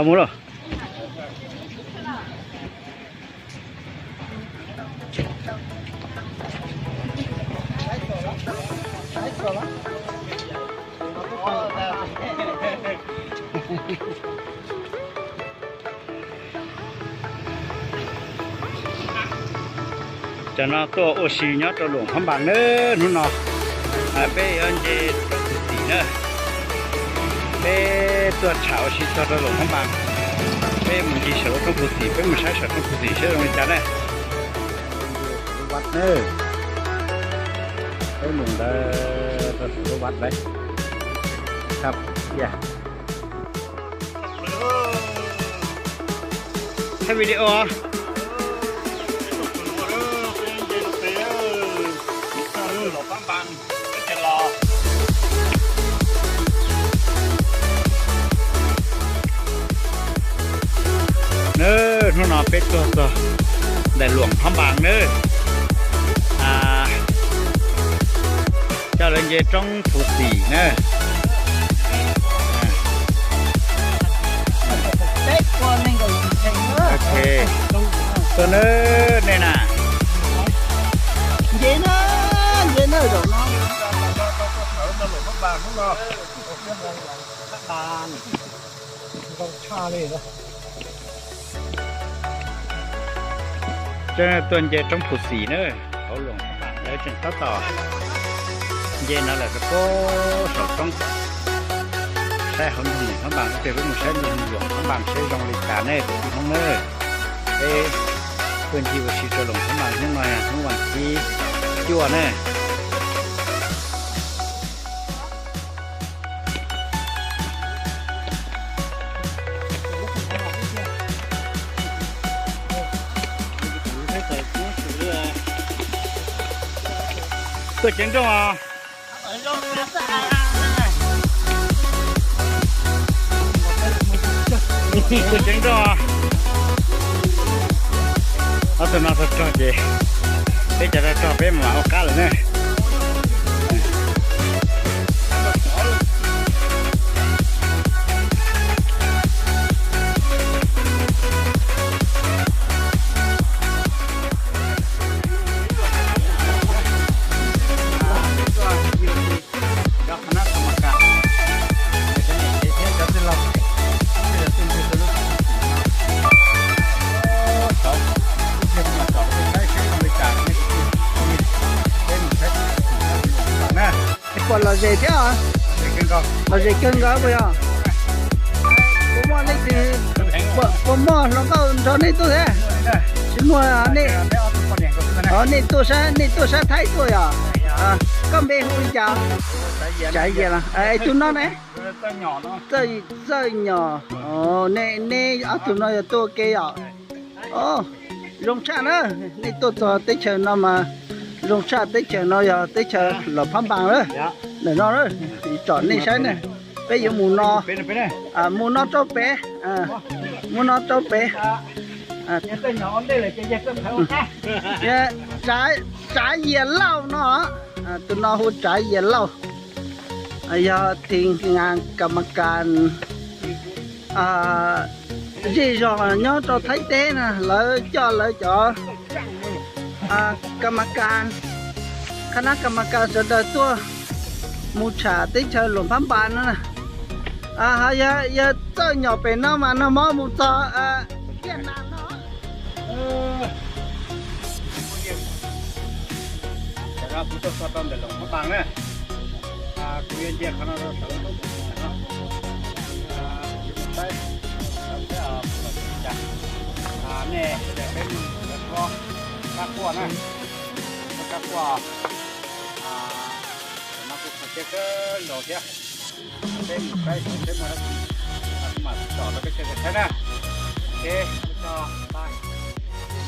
Mus lawm. Cov no tuaj ua si nyob rau Luam Phab Npas na. Hnub no peb yuav nce roob Phu Xim na. Peb tuaj tsham ua si txog rau Luam Phab Npas. Peb mus ncig saum lub roob Phu Xim, peb mus saib saum roob Phu Xim saib zoo li cas na. Peb mus ntawd rau saum lub vaj lawm. Thaij video. Hnub no peb tuaj txog ntawm Luam Phab Npas na. Coj lawv nce roob Phu Xim na. Tuaj na, nej na. Tuaj nce roob Phu Xim na, hauv Luam Phab Npas lawv tseem tab tom nce no lawm rau puag saum roob. Saib hauv nroog Luam Phab Npas, peb mus saib nroog Luam Phab Npas saib zoo li cas ne kwv tij Hmoob na. Peb tuaj ncig ua si rau Luam Phab Npas hnub no yog hnub vas thib cuaj na. Tuaj ceev nrooj os. Tuaj ceev nrooj os. Ob tug no txog rog ces peb cov rog rog peb mam ua qab lawm na. Puas lom zem thiab? Lom zem kawg nkaus puas yog? Puas muaj leej twg, puas muaj hluas nkauj nrog nej tuaj thiab? Tsis muaj. Nej tuaj sab, nej tuaj sab Thaib tuaj yog? Koj npe hu li cas? Tsav Yias los? Tus no ne? Txawj Nyom. Nej ob tug no yog tuaj ua ke yom? Zoo tshaj na, nej tuaj txog teb chaws no mas zoo tshaj. Teb chaws no yog teb chaws Luam Phab Npas na. Ntawm no tsom nej saib na. Peb yuav mus no, mus no rau pem, mus no rau pem. Tsav Yias Lauj no, tus no hu Tsav Yias Lauj, yog thib ngas kas mas kas zej zog nyob rau Thaib teb na, lawv coj lawv cov kas mas kas, qhab nab kas mas kas sawv daws tuaj mus tsham teb chaws Luam Phab Npas no na. Ho yog Txawj Nyom pem no mas nag hmo mus txog Viaj Nam no. Kuv tuaj txog rau ntawm Luam Phab Npas na, kuv yuav nce qhov no rau saum no, yuav mus saib sawv daws puas lom zem li cas. Nej sawv daws peb mus ua kab quaj na, ua kab quaj. Tam no kuj khaws siab kawg nkaus thiab. Peb mus saib seb muaj dab tsi, kuv mam tsom rau peb sawv daws saib na.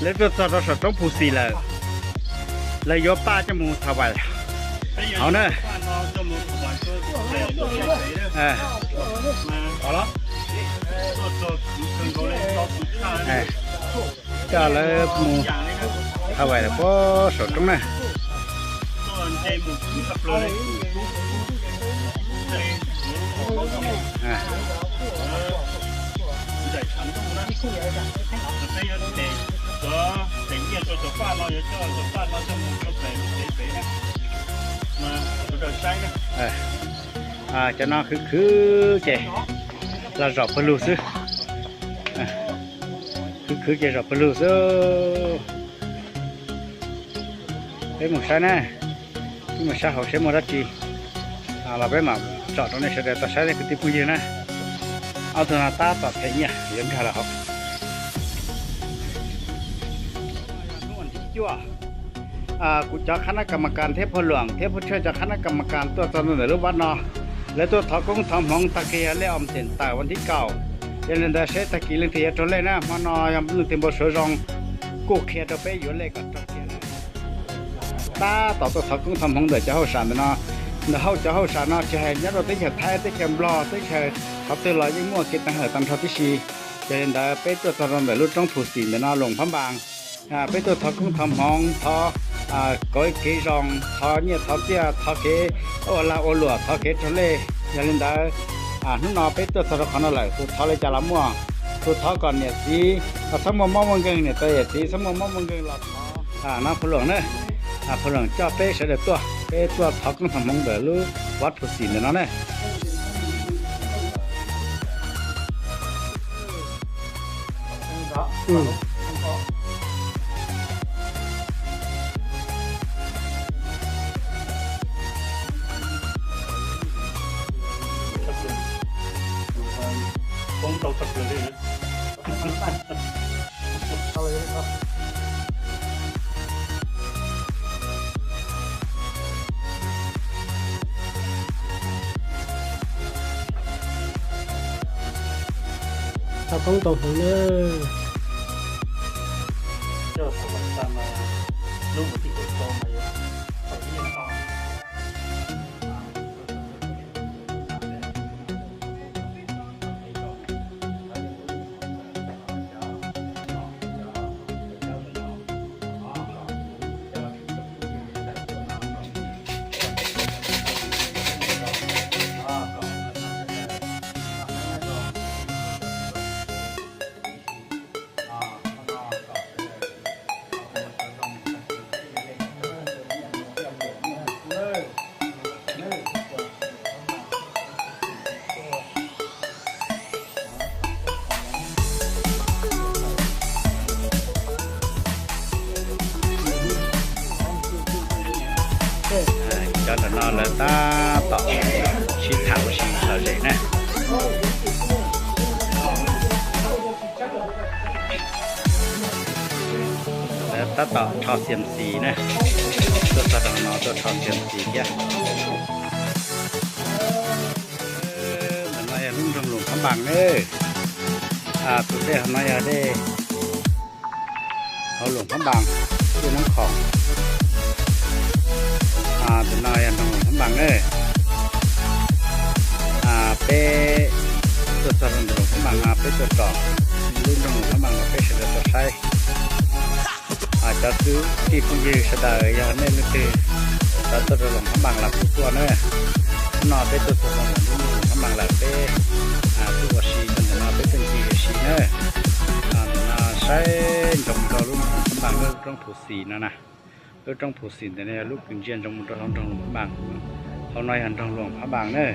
Lawv tuaj txog rau saum roob Phu Xis lawm, lawv yuav paj coj mus Tha Vais hauv na. Coj lawv mus Tha Vais lawm puag saum roob na. Cov no khwv khwv ces los zom pawg lug xwb. Khwv khwv ces zom pawg lug xwb. Peb mus saib na, peb mus saib hauv seb muaj dab tsi los peb mam tsom rau nej sawv daws tau saib kwv tij phooj ywg na. Ob tug no tab tom them nyiaj yuav nkag lawm hauv. Kuv cov khab nab kas mas kas thiab phauj Luam thiab phauj Tshaj cov khab nab kas mas kas tuaj txog ntawm lub vaj no, lawv tuaj thov koob thov hmoov tag kis yog lej om xeem tawm vas thib kaum. Yog li ntawd seb tag kis leej twg yuav raug lej na, hmo no yog leej twg npau suav zoo kuj qhia rau peb yuav lej kom raug kiag. Tab tom tuaj thov koob thov hmoov ntawm cov hauj sam ntawm no. Ntawm hauv cov hauj sam no tsis hais nyob rau teb chaws Thaib, teb chaws Nplog, teb chaws qhov twg los yeej muaj kev teev hawm tag nrho tib si. Yog li ntawd peb tuaj txog rau ntawm lub roob Phu Xim ntawm no Loos Phab Npas. Peb tuaj thov koob thov hmoov, thov kov kev zoo, thov nyiaj thov txiaj, thov kev ua lag ua luam, thov kev raug lej. Yog li ntawd hnub no peb tuaj txog rau qhov no lawm, tus thov li cas los muaj. Tus thov kom niam txiv txhob muaj mob muaj nkeeg, niam tais yawm txiv txhob muaj mob muaj nkeeg los thov no phuj luam na. Phuj luam coj peb sawv daws tuaj, peb tuaj thov koob thov hmoov ntawm lub vaj Phu Xim ntawm no na. Thov koob thov hmoov na. Cov ntawm no lawv tab tom sib tham ua si lom zem na. Lawv tab tom rho xiam xis na. Tuaj txog rau no tuaj rho xiam xis thiab. Ntawm no yog lub nroog Loos Phab Npas na. Tus dej hauv no yog dej hauv Loos Phab Npas, dej Nab Khoom. Tus no yog nroog Loos Phab Npas na. Peb tuaj txog rau ntawm Loos Phab Npas no peb tuaj tsom lub nroog Loos Phab Npas no peb sawv daws tau saib. Cov kwv tij phooj ywg sawv daws yog nej leej twg xav tuaj rau Loos Phab Npas los kuj tuaj na. Hnub no peb tuaj txog rau ntawm lub nroog Loos Phab Npas lawm peb tuaj ua si rau ntawm no peb tuaj ncig ua si na. Ntawm no saib ntsoov rau lub nroog Loos Phab Npas lub roob Phu Xis no na. Lub roob Phu Xis ntawm no yog lub kws ntsia ntsoov mus rau hauv nroog Loos Phab Npas. Hauv no yog nroog Loos Phab Npas na.